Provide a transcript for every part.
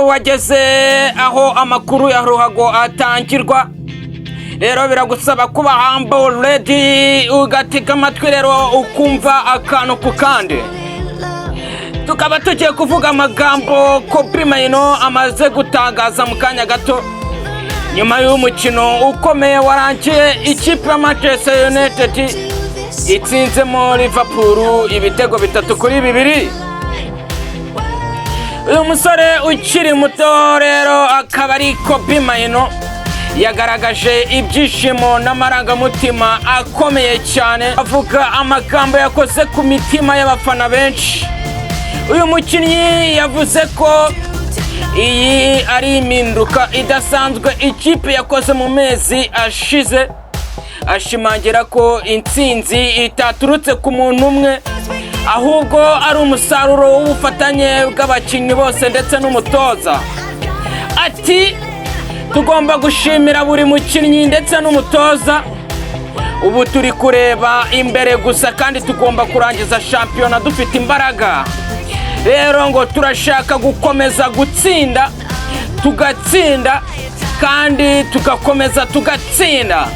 Wageze aho amakuru ya ruhago atangirwa. Rero biragusaba kuba humble, ready, ugatega amatwi rero ukumva akantu ku kandi. Tukaba tugiye kuvuga amagambo Kobbie Mainoo amaze gutangaza mu kanya gato nyuma y'umukino ukomeye warangiye ikipe ya Manchester United itsinzemo Liverpool ibitego 3-2. Uyu musore ukiri muto rero akaba ari Kobbie Mainoo, yagaragaje ibyishimo n'amarangamutima akomeye cyane, avuga amagambo yakoze ku mitima y'abafana benshi. Uyu mukinnyi yavuze ko iyi ari impinduka idasanzwe ikipe yakoze mu mezi ashize, ashimangira ko intsinzi itaturutse ku muntu umwe, ahubwo ari umusaruro w'ubufatanye bw'abakinnyi bose ndetse n'umutoza. Ati: "Tugomba gushimira buri mukinnyi ndetse n'umutoza. Ubu turi kureba imbere gusa kandi tugomba kurangiza shampiyona dufite imbaraga." Rero ngo turashaka gukomeza gutsinda, tugatsinda kandi tugakomeza tugatsinda.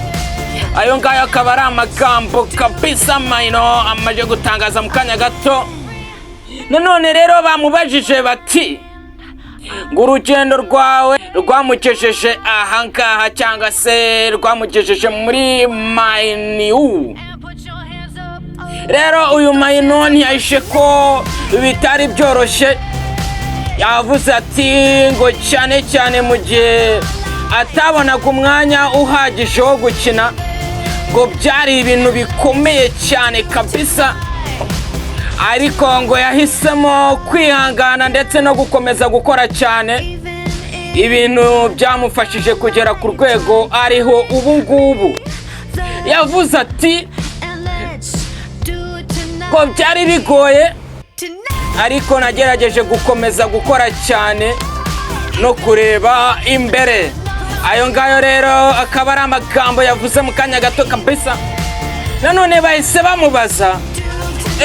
Ayo ngayo akaba ari amagambo kabisa Mainoo amaze gutangaza mu kanya gato. Nanone rero bamubajije bati ngo urugendo rwawe rwamugejeje ahangaha cyangwa se rwamugejeje muri Man U. Rero uyu Mainoo ntiyahishe ko bitari byoroshye. Yavuze ati ngo cyane cyane mu gihe atabonaga umwanya uhagije wo gukina, ngo byari ibintu bikomeye cyane kabisa, ariko ngo yahisemo kwihangana ndetse no gukomeza gukora cyane, ibintu byamufashije kugera ku rwego ariho ubu ngubu. Yavuze ati ko byari bigoye, ariko nagerageje gukomeza gukora cyane no kureba imbere. Ayo ngayo rero akaba ari amagambo yavuze mu kanya gato kabisa. Nanone bahise bamubaza: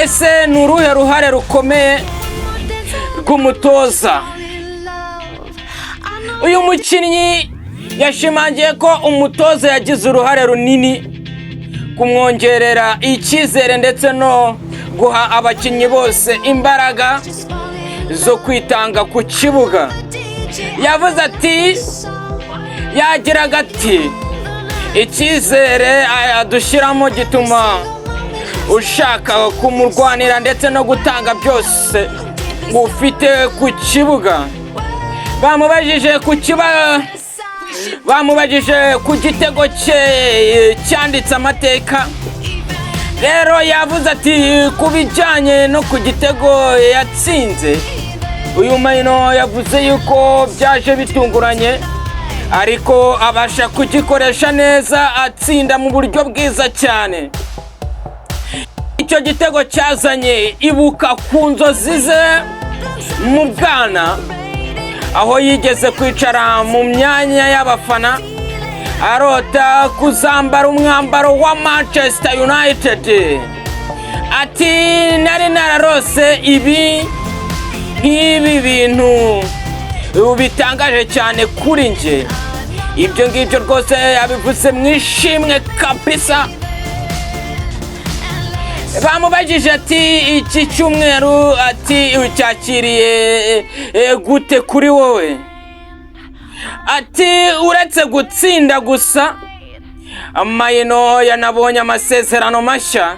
ese ni uruhe ruhare rukomeye rw'umutoza? Uyu mukinnyi yashimangiye ko umutoza yagize uruhare runini kumwongerera icyizere ndetse no guha abakinnyi bose imbaraga zo kwitanga ku kibuga. Yavuze ati, yagiraga ati: "Icyizere adushyiramo gituma ushaka kumurwanira ndetse no gutanga byose ufite ku kibuga." Bamubajije ku gitego cye cyanditse amateka. Rero yavuze ati ku bijyanye no ku gitego yatsinze, uyu Mainoo yavuze yuko byaje bitunguranye, ariko abasha kugikoresha neza, atsinda mu buryo bwiza cyane. Icyo gitego cyazanye ibuka ku nzozi ze mu bwana, aho yigeze kwicara mu myanya y'abafana arota kuzambara umwambaro wa Manchester United. Ati: "Nari nararose ibi nk'ibi bintu bitangaje cyane kuri njye." Ibyo ngibyo rwose yabivuze mu ishimwe kabisa. Bamubajije ati iki cyumweru, ati ucyakiriye gute kuri wowe? Ati uretse gutsinda gusa, Mainoo yanabonye amasezerano mashya.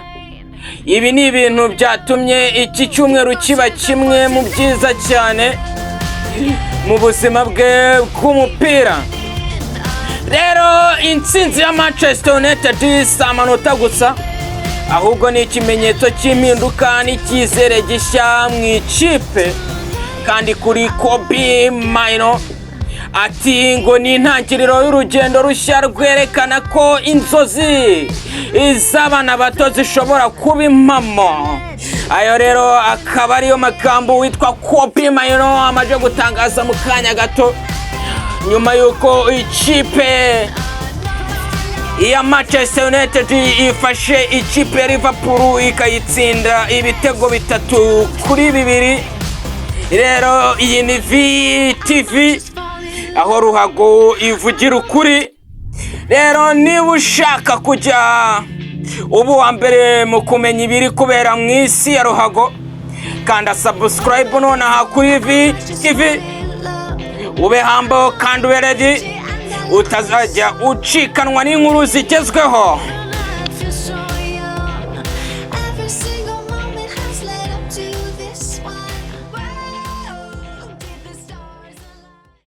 Ibi ni ibintu byatumye iki cyumweru kiba kimwe mu byiza cyane mu buzima bwe bw'umupira. Rero intsinzi ya Manchester United si amanota gusa, ahubwo ni ikimenyetso cy'impinduka n'icyizere gishya mu ikipe. Kandi kuri Kobbie Mainoo, ati ngo ni intangiriro y'urugendo rushya rwerekana ko inzozi z'abana bato zishobora kuba impamo. Ayo rero akaba ariyo magambo witwa Kobbie Mainoo amaze gutangaza mu kanya gato nyuma y'uko ikipe ya Manchester United ifashe ikipe ya Liverpool ikayitsinda ibitego 3-2. Rero iyi ni VTV, aho ruhago ivugira ukuri. Rero niba ushaka kujya uba uwa mbere mu kumenya ibiri kubera mu isi ya ruhago, kanda subscribe nonaha kuri VTV, ube hambo kandi ube ready, utazajya ucikanwa n'inkuru zigezweho.